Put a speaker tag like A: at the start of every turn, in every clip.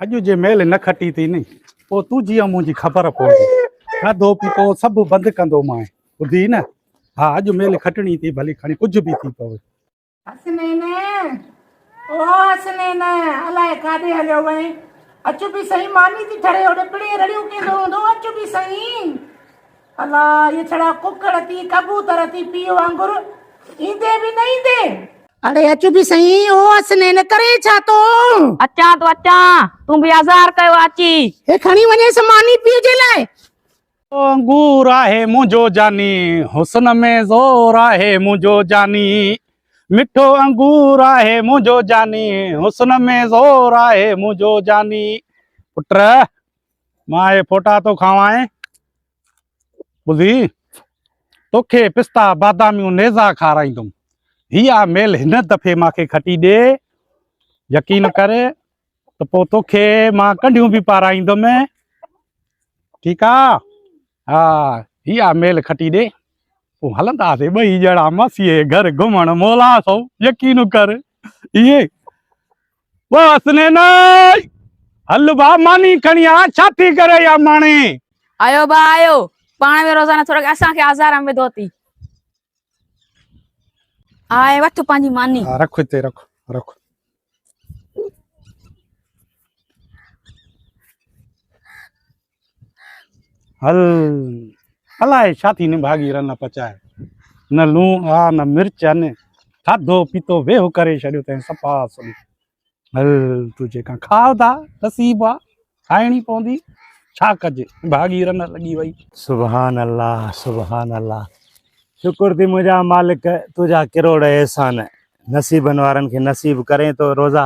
A: اڄ جي ميل نه کٽي ٿي ني پوء تنهنجي ۽ منهنجي خبر پوندي. کاڌو پيتو سڀ بند ڪندومانء. ٻڌي نه؟ ها اڄ ميل کٽڻي ٿي ڀلي کڻي ڪجهه به ٿي پوي.
B: حسنين او حسنين الائي ڪاڏي هليو وئين؟ اچ به سهي ماني ٿي ٺري هوڏي پڻهين رڙيون ڪيندو هوندو اچ به سهي. الا اهي ڇڙا ڪڪڙ ٿي ڪبوتر ٿي پيء وانگر ايندي به نه ايندي. اڙي اچ به سهي او حسنين ڪرين ڇا ٿو.
C: اچان ٿو اچان تون به آزار ڪيو آ اچي.
B: هي کڻي وڃيس ماني پيء جي لاء.
A: انگور آهي منهنجو جاني حسن ۾ زور آهي منهنجو جاني مٺو انگور آهي منهنجو جاني حسن ۾ زور آهي منهنجو جاني پٽ مان اهي ڦوٽا ٿو کاوانء. ٻڌي، توکي پستا باداميون نيزا کارائيندم. هي آ ميل هن دفعي مان کي کٽي ڏي. يقين ڪر ته پوء توکي مان ڪنڍيون به پارائيندم. ٺيڪ آ؟ ها، هي آ ميل کٽي ڏي. پوء هلنداسين ٻئي ڄڻا ماسيء جي گهر گهمڻ. مولا سو يقين ڪر. اهي بس نينائي هل ڀا ماني کڻي آ ڇا ٿي ڪري يا ماڻي.
C: آيو ڀا آيو پاڻ ۾ روزانه ٿورو اسان کي آزار ۾ وڌو ٿي. آء وٺ پنهنجي ماني.
A: ها رک هتي رک رک. هل الائي ڇا ٿي نڀاڳي رن پچائي نه لوڻ آ نه مرچ آ نه کاڌو پيتو ويهه ڪري ڇڏيو تنهن صفا سن هل تون جيڪا کاء ٿا نصيب آ کائڻي پوندي ڇا ڪجي نڀاڳي رن لڳي وئي.
D: سبحان الله سبحان الله شڪر ٿي منهنجا مالڪ تنهنجا ڪروڙ احسان نصيبن وارن کي نصيب ڪرين ٿو روزا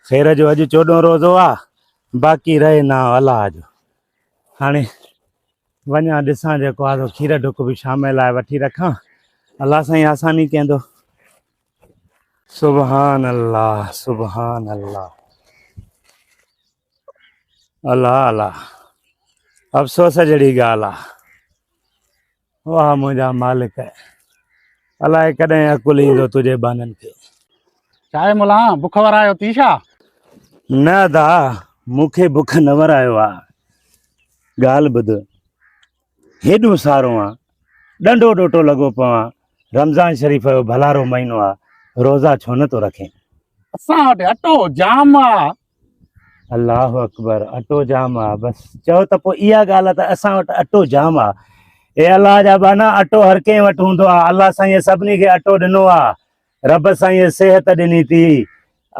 D: خير جو اڄ چوڏهون روزو آ باقي رهي نانء الله جو. هاڻي وڃان ڏسان جيڪو آ سو کير ڍڪ به شام لاء وٺي رکان. الله سائين آساني ڪندو. سبحان الله سبحان الله الله الله افسوس جهڙي ڳالهه آ. واهه منهنجا مالڪ الائي ڪڏهن عقل ايندو تنهنجي ٻانهن کي.
A: چاهي ملان بک ورايو ٿي ڇا؟
D: نه ادا مون کي بک نه ورايو آ. ڳالهه ٻڌ هيڏو سارو آن ڏنڊو ڏوٽو لڳو پوان رمضان شريف جو ڀلارو مهينو آ روزا ڇو نه ٿو رکين؟
A: اسان وٽ اٽو جام آ.
D: الله اڪبر اٽو جام آ بس چئو ته پوء اها ڳالهه ته اسان وٽ اٽو جام آ اي الله جا ٻانها اٽو هر ڪنهن وٽ هوندو آ الله سائين سڀني کي اٽو ڏنو آ رب سائين صحت ڏني ٿي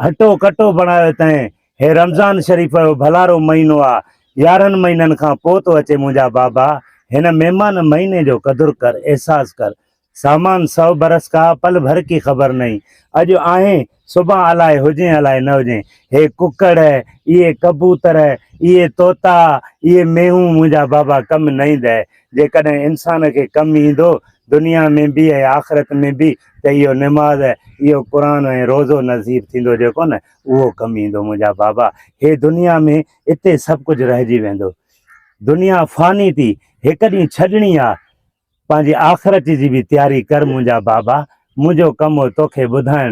D: هٽو ڪٽو بڻايو تنهن هي رمضان شريف جو ڀلارو مهينو آ يارهن مهينن کان پوء ٿو اچي منهنجا بابا هن مهمان مهيني جو قدر ڪر احساس ڪر سامان سو برس کا پل ڀر ڪي خبر نهين اڄ آهين سڀان الائي هجين الائي نه هجين هي ڪڪڙ اهي ڪبوتر اهي طوطا اهي مينهون منهنجا بابا ڪم نه ايندء جيڪڏهن انسان کي ڪم ايندو دنيا ۾ به ۽ آخرت ۾ به ته اهو نماز اهو قرآن ۽ روزو نصيب ٿيندو جيڪو نه اهو ڪم ايندو منهنجا بابا هي دنيا ۾ اتي سڀ ڪجهه رهجي ويندو دنيا فاني ٿي هڪ ڏينهن ڇڏڻي آ پنهنجي آخرت جي به تياري ڪر منهنجا بابا، منهنجو ڪم هو توکي ٻڌائڻ،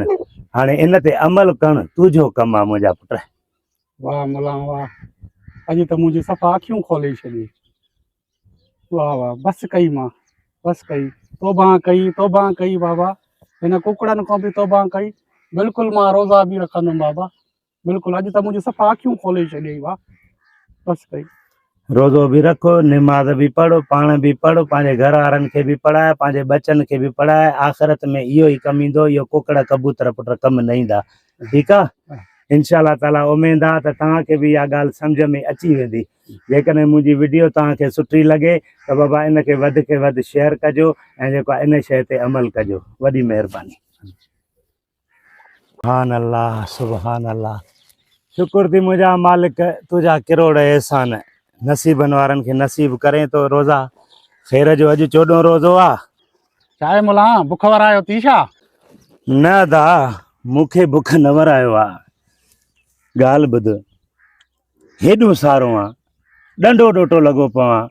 D: هاڻي ان تي عمل ڪرڻ تنهنجو ڪم آ منهنجا پٽ.
A: واهه ملان واهه، اڄ ته منهنجي صفا اکيون کولي ڇڏيئي. واهه واهه بس ڪئي مان بس ڪئي، توبهان ڪئي توبهان ڪئي بابا، هن ڪڪڙن کان به توبهان ڪئي، بلڪل مان روزا به رکندم بابا، بلڪل اڄ ته منهنجي صفا اکيون کولي ڇڏيئي واھ بس ڪئي.
D: روزو به رک، نماز به پڙھ، پاڻ به پڙھ، پنهنجي گهر وارن کي به پڙهاء، پنهنجي ٻچن کي به پڙهاء، آخرت ۾ اهو ئي ڪم ايندو، اهو ڪڪڙ ڪبوتر پٽ ڪم نه ايندا، ٺيڪ آ؟ انشاء الله تعالي اميد آ ته توهان کي به اها ڳالهه سمجهه ۾ اچي ويندي. جيڪڏهن منهنجي وڊيو توهان کي سٺي لڳي ته بابا ان کي وڌ کي وڌ شيئر ڪجو ۽ جيڪو آ ان شيء تي عمل ڪجو. وڏي مهرباني. سبحان الله سبحان الله شڪر ٿي منهنجا مالڪ تنهنجا ڪروڙ احسان نصيبن وارن کي نصيب ڪرين ٿو روزا خير جو اڄ چوڏهون روزو آ.
A: چاهي ملان بک ورايو ٿي ڇا؟
D: نه ادا مون کي بک نه ورايو آ ڳالهه ٻڌ هيڏو سارو آن ڏنڊو ڏوٽو لڳو پوان.